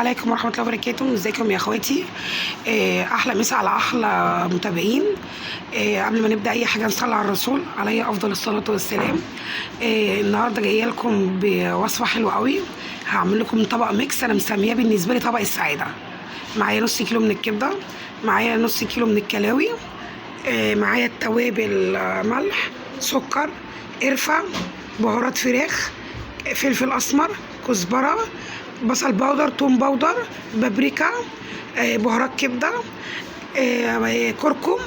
عليكم ورحمة الله وبركاته. ازيكم يا اخواتي؟ احلى مسا على احلى متابعين. قبل ما نبدا اي حاجة نصلي على الرسول عليه افضل الصلاة والسلام. النهارده جاية لكم بوصفه حلوة قوي. هعمل لكم طبق mix انا مسمياه بالنسبة لي طبق السعادة. معايا نص كيلو من الكبده، معايا نص كيلو من الكلاوي، معايا التوابل، ملح، سكر، قرفه، بهارات فراخ، فلفل اسمر، كزبره، بصل powder، توم powder، بابريكا، بهارات كبده، كركم،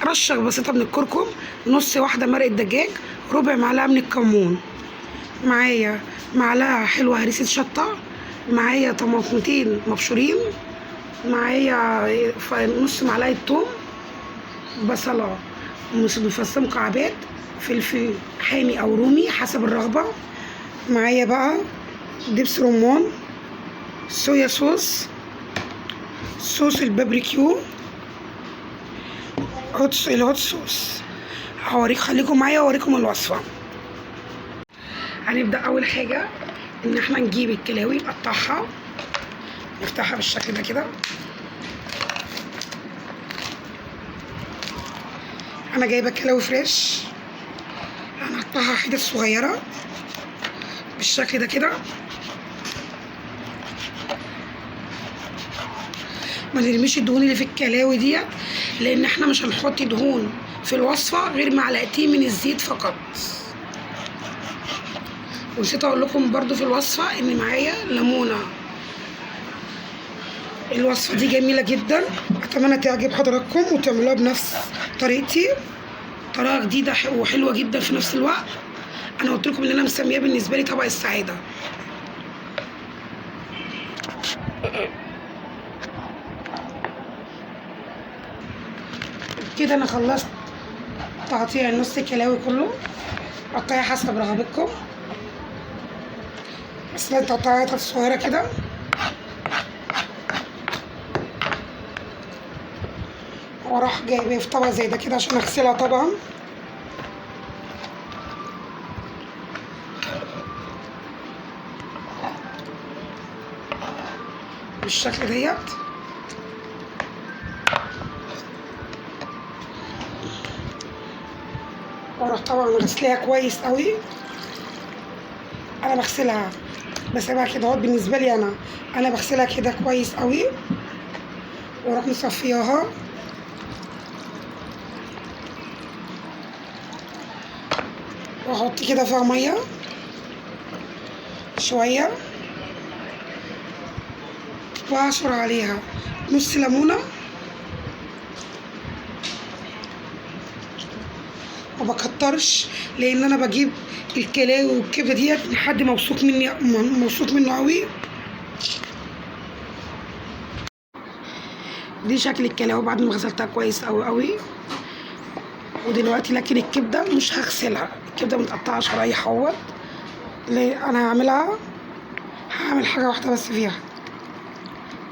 رشه بسيطة من الكركم، نص واحدة مرقه دجاج، ربع معلقه من الكمون، معايا معلقه حلوة هريسه شطه، معايا طماطمتين مبشورين، معايا نص معلقه توم، بصله مفصلة مكعبات، فلفل حامي او رومي حسب الرغبة، معايا بقى دبس رمان، soya sauce، صوص البابريكيو، ال hot sauce. هوريك، خليكم معايا واوريكم الوصفة. هنبدا اول حاجة ان احنا نجيب الكلاوي نقطعها، نفتحها بالشكل ده كده. انا جايبه كلاوي fresh، هنقطعها حتت صغيرة بالشكل ده كده. ما نرميش الدهون اللي في الكلاوي ديت، لان احنا مش هنحط دهون في الوصفة غير معلقتين من الزيت فقط. ونسيت اقول لكم برضو في الوصفة ان معايا ليمونه. الوصفة دي جميلة جدا، اتمنى تعجب حضراتكم وتعملوها بنفس طريقتي، طريقه جديدة وحلوه جدا في نفس الوقت. انا قلت لكم ان انا مسمياه بالنسبة لي طبق السعادة. كده انا خلصت تقطيع النص كلاوي كله. قطعية حسب رغبتكم، بس لا تقطعيها حتت صغيرة كده. واروح جايباه في طبق زي ده كده عشان اغسلها طبعا. بالشكل ديت. واروح طبعا غسلها كويس قوي. انا بغسلها بسيبها كده اهوت، بالنسبة لي انا بغسلها كده كويس قوي، واروح مصفياها. واحط كده فيها مية شوية، واعصر عليها نص ليمونه. ما بكترش لان انا بجيب الكلاوي والكبده ديت من حد موثوق مني، موثوق منه قوي. دي شكل الكلاوي بعد ما غسلتها كويس قوي قوي. ودلوقتي لكن الكبده مش هغسلها، الكبده متقطعه شرايح اهوت. ليه انا هعملها؟ هعمل حاجة واحدة بس فيها،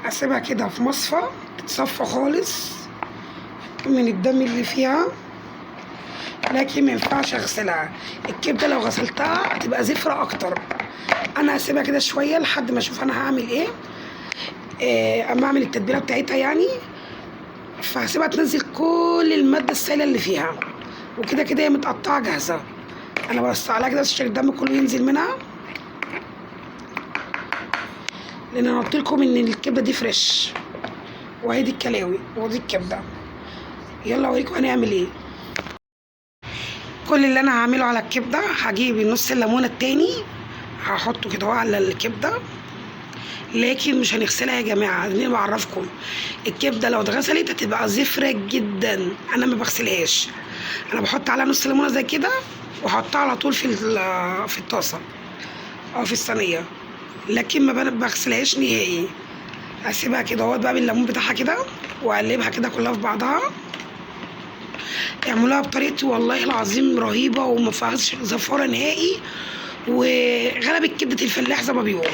اسيبها كده في مصفى تتصفى خالص من الدم اللي فيها، لكن ما ينفعش اغسلها. الكبده لو غسلتها هتبقى زفره اكتر. انا هسيبها كده شوية لحد ما اشوف انا هعمل ايه، اما اعمل التتبيله بتاعتها يعني. فهسيبها تنزل كل المادة السائلة اللي فيها، وكده كده هي متقطعه جاهزة. انا برص عليها كده عشان الدم كله ينزل منها، لان انا قلت لكم ان الكبده دي فريش. وهي دي الكلاوي ودي الكبده. يلا اوريكم هنعمل ايه. كل اللي انا هعمله على الكبده، هجيب النص الليمونه التاني هحطه كده على الكبده، لكن مش هنغسلها يا جماعة. انا بعرفكم الكبده لو اتغسلت هتبقى زفره جدا. انا ما بغسلهاش، انا بحط عليها نص ليمونه زي كده واحطها على طول في الطاسه او في الصينية، لكن ما بغسلهاش نهائي. هسيبها كده اهوت بقى بالليمون بتاعها كده، واقلبها كده كلها في بعضها. اعملوها بطريقتي والله العظيم رهيبة وما فيهاش زفاره نهائي، وغلبت كبده الفلاح زي ما بيقولوا.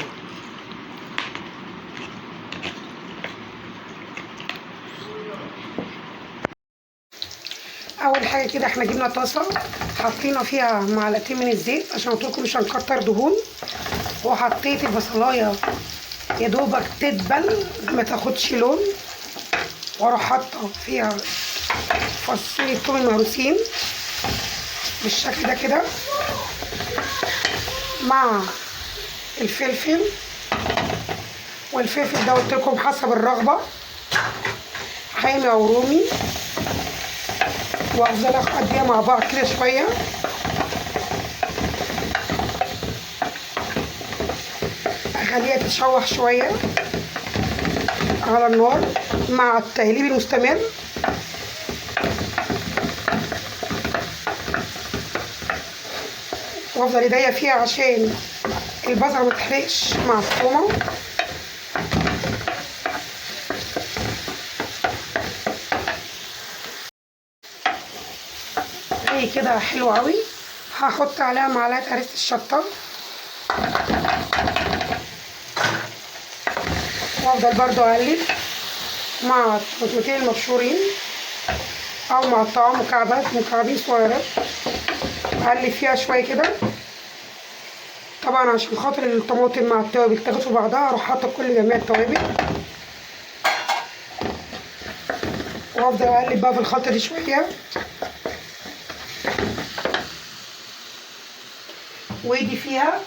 اول حاجة كده احنا جبنا طاسه حطينا فيها معلقتين من الزيت عشان قلت لكم مش هنكتر دهون، وحطيت البصلايه يا دوبك تدبل ما تاخدش لون، واروح حاطه فيها فصين الثوم المهروسين بالشكل ده كده مع الفلفل. والفلفل ده قلت لكم حسب الرغبة، حامي او رومي. وافضل اديها مع بعض كده شوية. اخليها تتشوح شوية على النار مع التقليب المستمر. وافضل ايديا فيها عشان البصل ما تحرقش مع الثومه. اهي كده حلو قوي. هحط عليها معلقه هرسه الشطه، وافضل برضو اقلب مع الطماطمتين المبشورين او مع الطعام مكعبات مكعبين صغيرات، اقلب فيها شوية كده. طبعا عشان خاطر الطماطم مع التوابل تاخد في بعضها، اروح حاطه كل جميع التوابل، وافضل اقلب بقى في الخلطة دي شوية. وايدي فيها،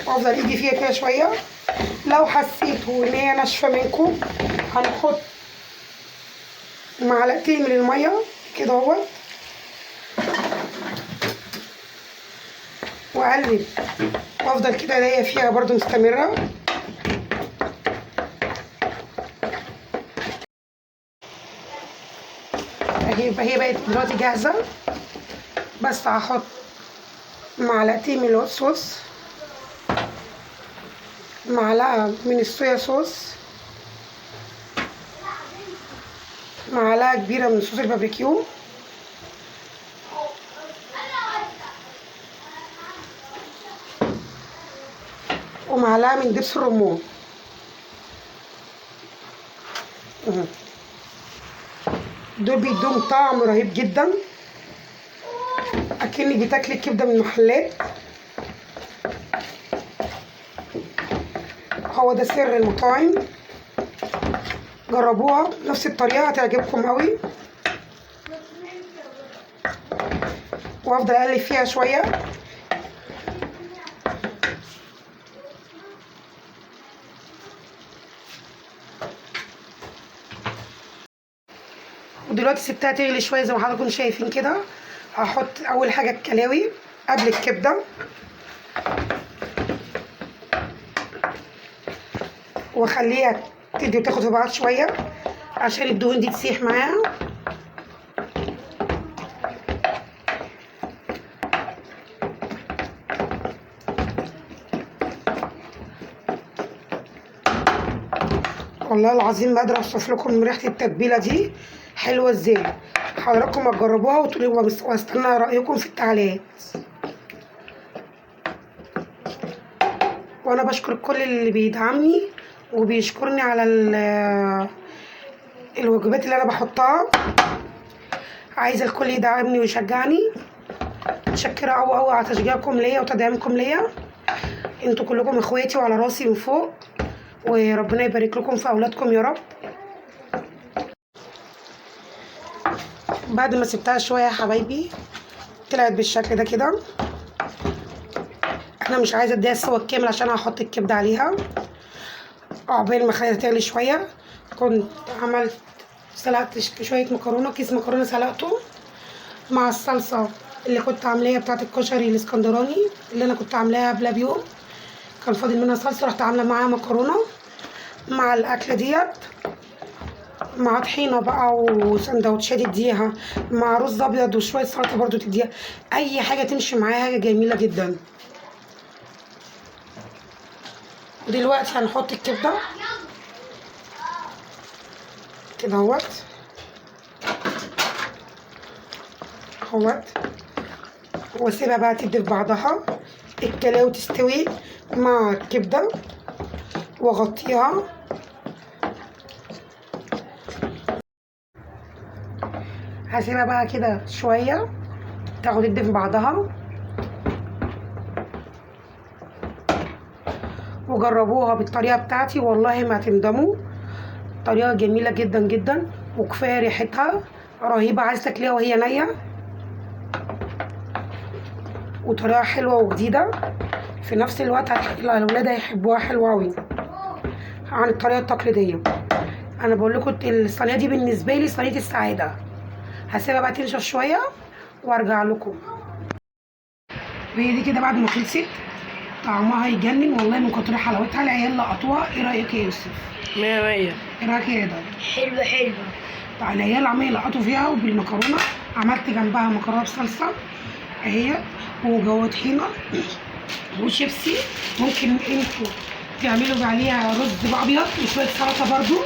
وافضل ايدي فيها كده شوية. لو حسيتوا ان هي ناشفة منكم هنحط معلقتين من المية كده اهوت، واقلب وافضل كده ايديا فيها برضو مستمرة. اهي هي بقت دلوقتي جاهزة. بس هحط معلقتين من ال white sauce، معلقه من الصويا صوص، معلقه كبيرة من صوص الباربيكيو، ومعلقة من دبس الرمان. دول بيدوم طعم رهيب جدا، اكنك بتاكلي كبده من المحلات. هو ده سر المطاعم، جربوها بنفس الطريقة هتعجبكم قوي. وافضل اقلب فيها شوية. ودلوقتي سبتها تغلي شوية زي ما حضراتكم شايفين كده. هحط اول حاجة الكلاوي قبل الكبده، واخليها تدي وتاخد في بعض شوية عشان الدهون دي تسيح معاها. والله العظيم ما قادرة اوصف لكم ريحه التتبيله دي حلوة ازاي. حضراتكم ما تجربوها وتقولوا، واستنى رايكم في التعليقات. وانا بشكر كل اللي بيدعمني وبيشكرني على الوجبات اللي انا بحطها. عايزه الكل يدعمني ويشجعني. متشكره قوي قوي على تشجيعكم ليا وتدعيمكم ليا. انتوا كلكم اخواتي وعلى راسي من فوق، وربنا يبارك لكم في اولادكم يا رب. بعد ما سبتها شوية يا حبايبي طلعت بالشكل ده كده. انا مش عايزه اديها السوا الكامل عشان هحط الكبده عليها. عقبال ما اخليها تغلي شوية كنت عملت سلقت شوية مكرونه، كيس مكرونه سلقته مع الصلصه اللي كنت عاملاها بتاعه الكشري الاسكندراني اللي انا كنت عاملاها قبلها بيوم، كان فاضل منها صلصه، رحت عامله معاها مكرونه مع الاكلة ديت، مع طحينه بقى وسندوتشات تديها، مع رز ابيض وشوية سلطة برضو تديها، اي حاجة تمشي معاها جميلة جدا. ودلوقتي هنحط الكبده كده اهوت اهوت، واسيبها بقى تدي في بعضها الكلاوي تستوي مع الكبده، واغطيها. هسيبها بقى كده شوية تاخد تدي في بعضها. وجربوها بالطريقة بتاعتي، والله ما هتندموا. طريقه جميلة جدا جدا، وكفاية ريحتها رهيبة، عايز تاكليها وهي نيه، وطريقه حلوة وجديدة في نفس الوقت. الاولاد هيحبوها، حلوة قوي عن الطريقة التقليدية. انا بقول لكم الصينية دي بالنسبة لي صينية السعادة. هسيبها بقى تنشف شوية وارجع لكم. وهي دي كده بعد ما خلصت، طعمها يجنن والله من كتر حلاوتها، العيال لقطوها. ايه رايك يا يوسف؟ 100 100. ايه رايك يا ادم؟ حلوة حلوة. العيال عمالين يلقطوا فيها. وبالمكرونه عملت جنبها مكرونه بصلصه اهي، وجوه طحينه وشيبسي. ممكن انتوا تعملوا عليها رز ابيض وشوية سلطة برضو.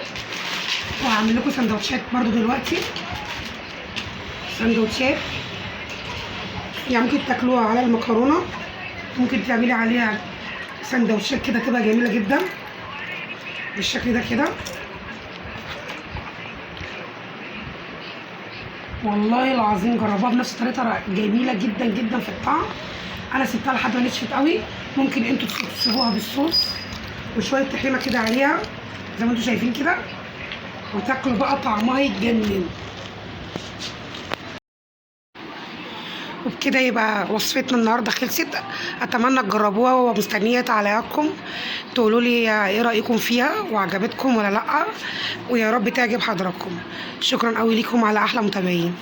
وهعمل لكم سندوتشات برضو دلوقتي، سندوتشات يعني ممكن تاكلوها على المكرونه، ممكن تعملي عليها سندوتشات كده تبقى جميلة جدا بالشكل ده كده. والله العظيم جربوها بنفس طريقتها، جميلة جدا جدا في الطعم. انا سبتها لحد ما نشفت قوي. ممكن انتوا تسيبوها بالصوص وشوية طحينه كده عليها زي ما انتوا شايفين كده، وتاكلوا بقى طعمها يتجنن. وبكده يبقى وصفتنا النهارده خلصت. اتمنى تجربوها، ومستنيه تعليقاتكم تقولوا لي ايه رايكم فيها وعجبتكم ولا لا، ويا رب تعجب حضراتكم. شكرا قوي ليكم على احلى متابعين.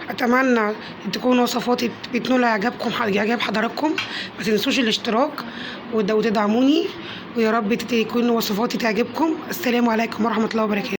اتمنى تكون وصفاتي بتنول اعجابكم، اعجاب حضراتكم. ما تنسوش الاشتراك وتدعموني، ويا رب تكون وصفاتي تعجبكم. السلام عليكم ورحمة الله وبركاته.